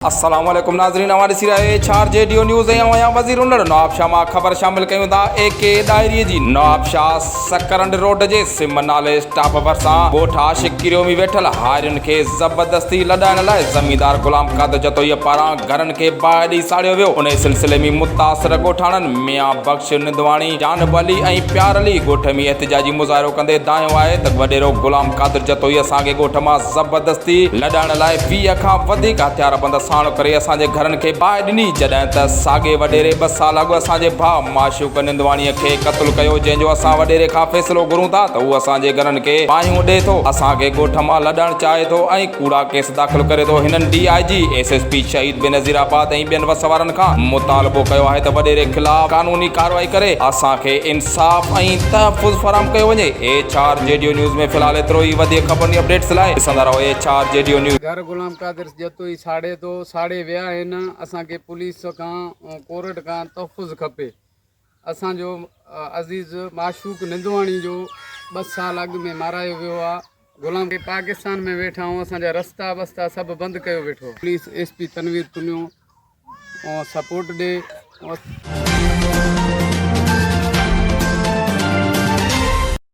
السلام عليڪم ناظرين اوهان ڏسي رهيا آهيو H R G D news ۽ آئون آهيان وزير انڙ نوابشاهه مان خبر شامل ڪيون ٿا اي ڪي ڏاهري جي نوابشاهه سڪرنڊ روڊ جي سم نالي اسٽاپ ڀرسان ڳوٺ عاشق ڪريو ۾ ويٺل هارين کي زبردستي لڏائڻ لاء زميندار غلام قادر جتوئي پاران گهرن کي باهه ڏئي ساڙيو ويو انهي سلسلي ۾ متاثر ڳوٺاڻن ميان بخش نندواڻي، جانب علي ۽ پيار علي ڳوٺ ۾ احتجاجي مظاهرو ڪندي دانهيو آهي ته وڏيرو غلام قادر جتوئي اسان کي ڳوٺ مان زبردستي لڏائڻ لاء 20 کان وڌيڪ هٿياربند ساڻ ڪري اسان جي گهرن کي باهه ڏني جڏهن ته ساڳئي وڏيري ٻه سال اڳ اسان جي ڀاء معشوق نندواڻي کي قتل ڪيو جنهن جو اسان وڏيري کان فيصلو گهرون ٿا ته هو اسان جي گهرن کي باهيون ڏئي ٿو اسان کي ڳوٺ مان لڏائڻ چاهي ٿو ۽ ڪوڙا ڪيس داخل ڪري ٿو هنن D I G, S S P Shaheed Benazirabad ۽ ٻين وس وارن کان مطالبو ڪيو آهي ته وڏيري خلاف قانوني ڪارروائي ڪري اسان کي انصاف ۽ تحفظ فراهم ڪيو وڃي H R G D news ۾ في الحال ايترو ئي وڌيڪ خبرن ۽ اپڊيٽس لاء ڏسندا رهو H R G D news. گهر غلام قادر جتوئي ساڙي ٿو ساڙي ويا آهن اسان کي پوليس کان ڪورٽ کان تحفظ کپي اسان جو عزيز معشوق نندواڻي جو ٻه سال اڳ ۾ مارايو ويو آ غلام کي پاڪستان ۾ ويٺا آهيون اسان جا رستا بستا سڀ بند ڪيو ويٺو police S P Tanveer Tunio support ڏي.